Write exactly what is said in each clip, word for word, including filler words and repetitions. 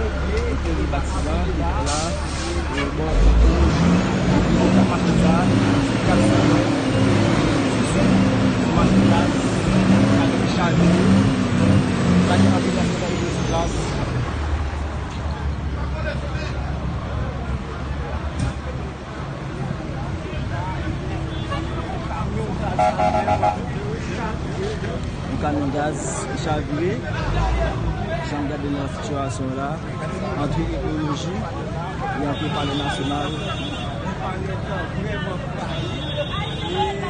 Kote li batiman la, e, bò kote, kote machin sa, se kat san mèt, se machin gaz, avèk chavire, la gen anpil machin gaz sou plas. Yon kamyon gaz ki chavire. Jan m gade nan sitiyasyon la, antre Ekoloji e antre Palè Nasyonal.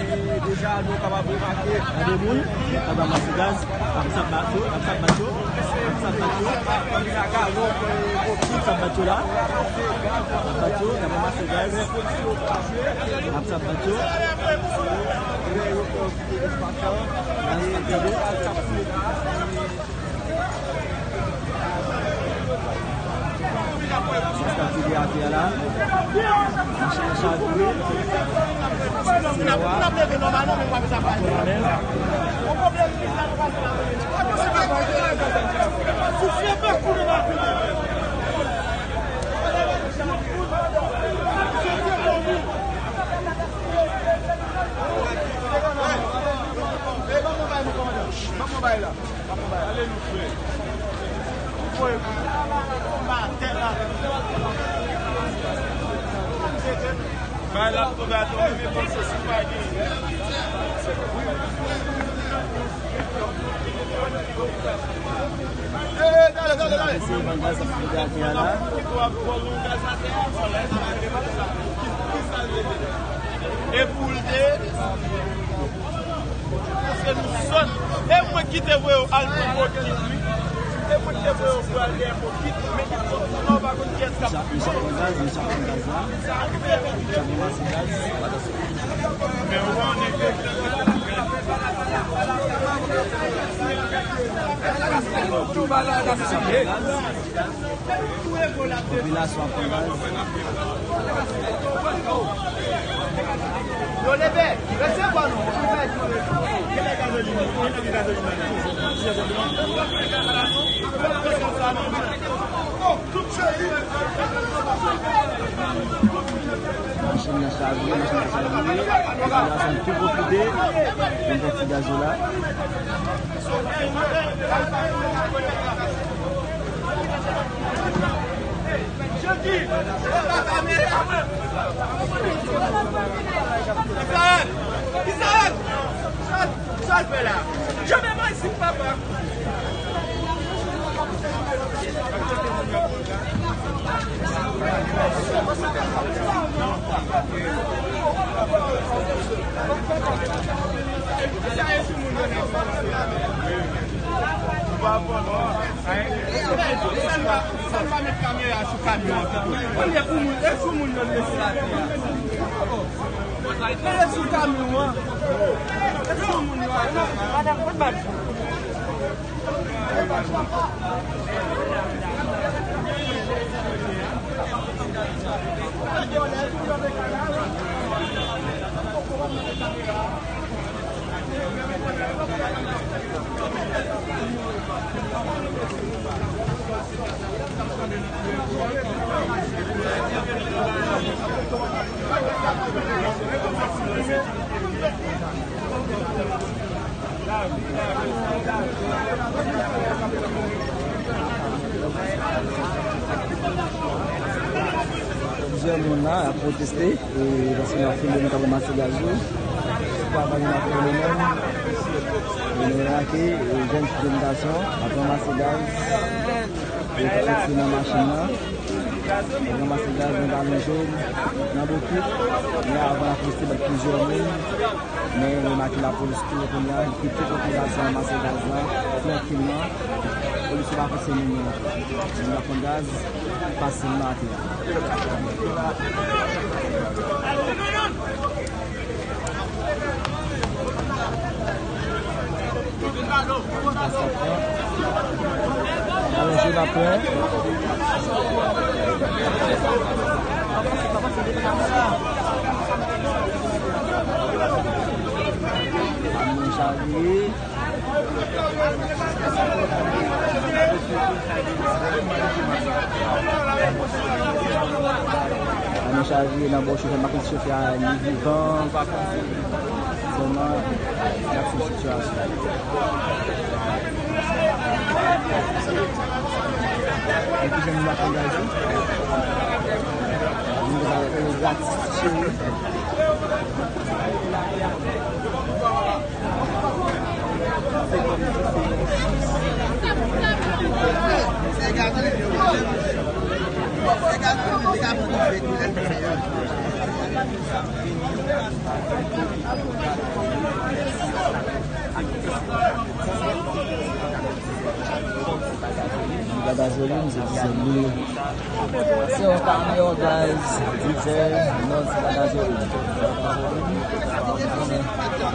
E deja nou kapab remake. Gade moun, anba machin gaz, ap sab bat yo, ap sab bat yo, ap sab bat yo. Ap sab bat yo la. Ap bat yo, y ap ranmase gaz. Ap sab bat yo. Gaz ap vide. Sa k ap vide atè a la. Machin nan chavire. Se nwa. Patwon nan men. Bay la tonbe a tonbe, men panse si pa gen. Mesye, ban gaz ap vide atè a la. E pou l te, paske nou sòt. E mwen ki te voye w al pran bokit, wi. E mwen ki te voye w pou al dèyè bokit. Men ki sòt, nou pa konn kiyès k ap. Misye ap pran gaz, misye ap pran gaz la. Misye ap ranmase gaz. Popilasyon ap pran gaz. Yo leve, resevwa nou. Machin nan chavire, machin nan chavire. Popilasyon tou pwofite. Yon ti gaz la. Misaèl! Misaèl! Sa l fè la? Janbe mwen isit, papa! Sa l pa met kamera sou kamyon an pito. Premye pou moun, e sou moun yo l lese atè a. E sou kamyon an. E sou moun yo atè a. Madanm, kot bal? Plizyè moun la ap pwoteste, e, paske n ap filme, nou t ap ranmase gaz yo. Se pa bagay n ap filme menm. E nou remake, e, jèn fi, jèn gason ap ranmase gaz. E yo t ap soti nan machin nan. Yo ranmase gaz nan galon jòn, nan bokit. Men avan lapolis te bat plizyè moun. Men remake lapolis tou kounye a, li kite popilasyon an ranmase gaz la trankilman. Polis yo pa fòse moun nan. Moun nan pran gaz fasilman atè a. Alonje la pran. Chavire. Ann chaje nan bò chofè, m pa konn si chofè a li vivan, pa vivan. Sèlman, n ap swiv sitiyasyon. Epi jan nou ap angaje, nou va fè yo gratis, cheri. Ti bagazolin, se dizèl li. Se yon kamyon, guys, dizèl, non, se pa gazolin. Se pa gazolin. Konnen,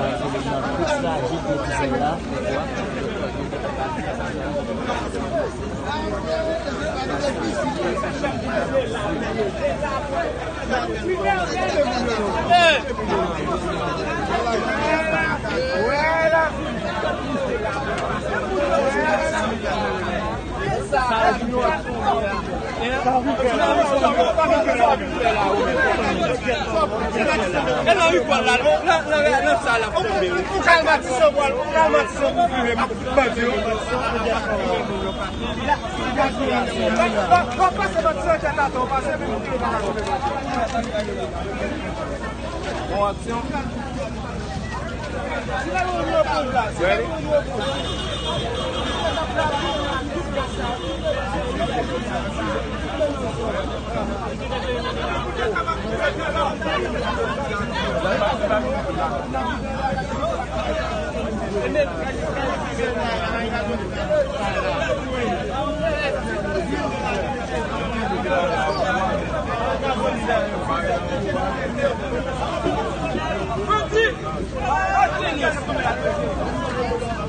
gazolin nan plis frajil ke dizèl la. E nan ri pwal la, nan, nan, nan, nan sa la, ou kalmatize pwal, ou kalmatize pou vire bandi yo. Bon aksyon.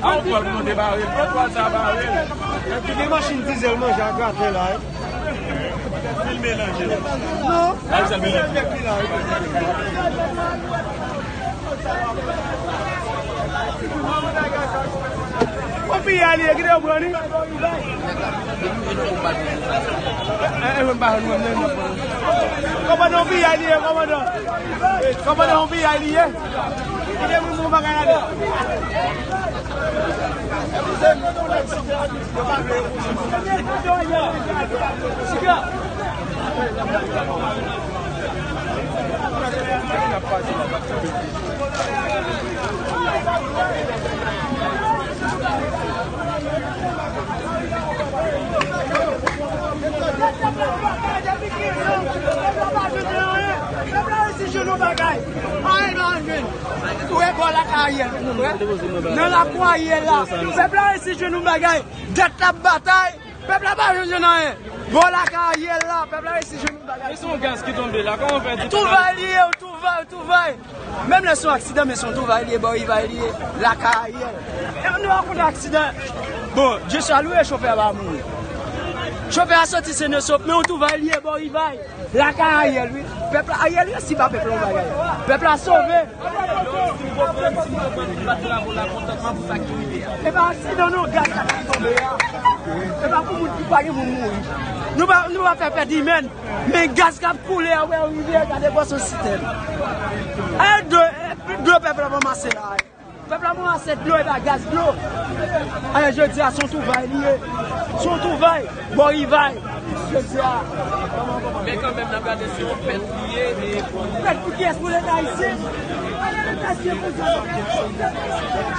A, ou pral mande bare l, pran pral sa bare l. Epi gen machin dizèl manje a graten la, wi. Filme nan je l. Non. Ay, sa l manje. Yon piyay li ye, kite yo pran li. Eh, eh, m pa jwenn mwen menm. Kòmandan, yon piyay li ye, kòmandan. Kòmandan, yon piyay li ye. Kite moun moun bagay la. Ou wè bò lakay Ariel, ou wè? Nan lakou Ariel la, pèp la resi jwenn yon bagay. Dat la ap batay. Pèp la pa jwenn anyen. Bò lakay Ariel la, pèp la resi jwenn yon bagay. Men se yon gaz ki tonbe la, kòman w fè di Touvay li ye, Touvay, Touvay. Menm lè se yon aksidan, men se yon Touvay li ye, bò Rivail li ye, lakay Ariel. E nou rakonte aksidan. Bon, Dye sèl wi, chofè a pa mouri. Chofè a soti sen e sof, men yon Touvay li ye, bò Rivail. Lakay Ariel, wi. Pèp la, Ariel resi ba pèp la yon bagay. Pèp la sove. E pa aksidan non, gaz la ki tonbe a. E pa pou moun ki pa gen moun mouri. Nou pa, nou pa fè pèdi imèn. Men gaz k ap koule a, wè rivyè, gade bò sou sitèn. E dlo, e dlo pèp la ranmase la. Pèp la ranmase dlo, e pa gaz dlo. Ayè, jodi a, se yon Touvay li ye. Se yon Touvay, bò Rivail. Jodi a. Men kanmenm, n ap gade se yon pèt li ye, e pou pèt pou kiyès? Pou Leta ayisyen? Leta ayisyen pou sa. Gade la.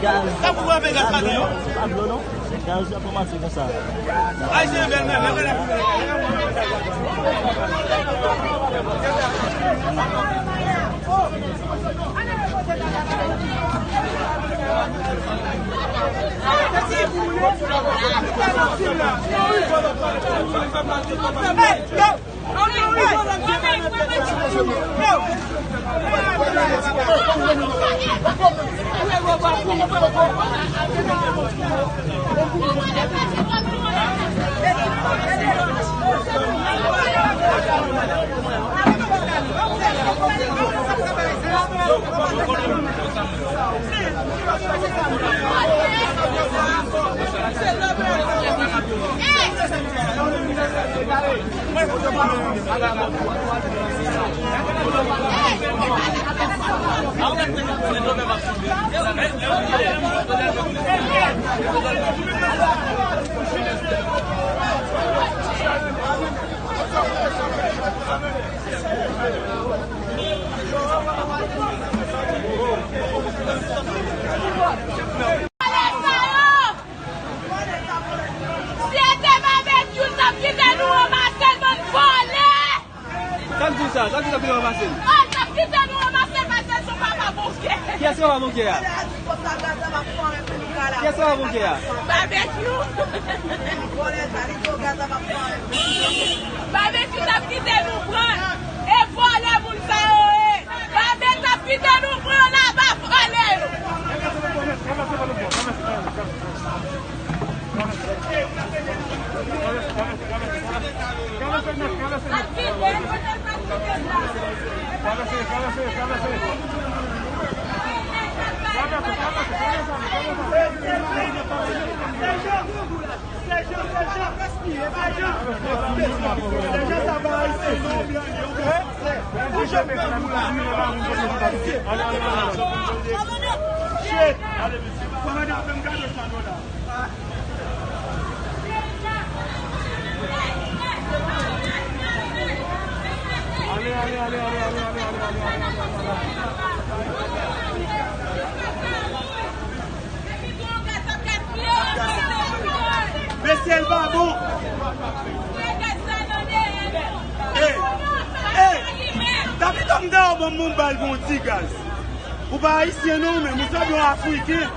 Gaz. Pa dlo non. Gaz ap ranmase konsa. Si se te Babekyou, l t ap kite nou ranmase l, bann vòlè! Sa k di w sa? Sa k di w t ap kite ranmase l? Oh, l t ap kite nou ranmase l, paske se yon papa bonkè. Kiyès ki papa bonkè a? Kiyès ki papa bonkè a? Babekyou. Babekyou t ap kite nou pran. E vòlè moun sa yo ye. Babet ap kite nou pran laba vòlè yo. Sèjan, sèjan, sèjan, sèjan, sa pa ayisyen, se yon blan, yon blan fransè. Pou jèn grangou la. Shit. Kòmandan, fè m gade sa nou la. Ale, ale, ale. Mesye, l pa bon. Ey, ey, David, m ta ban m yon bal pou yon ti gaz. Ou pa ayisyen non, men ou sanble yon afriken.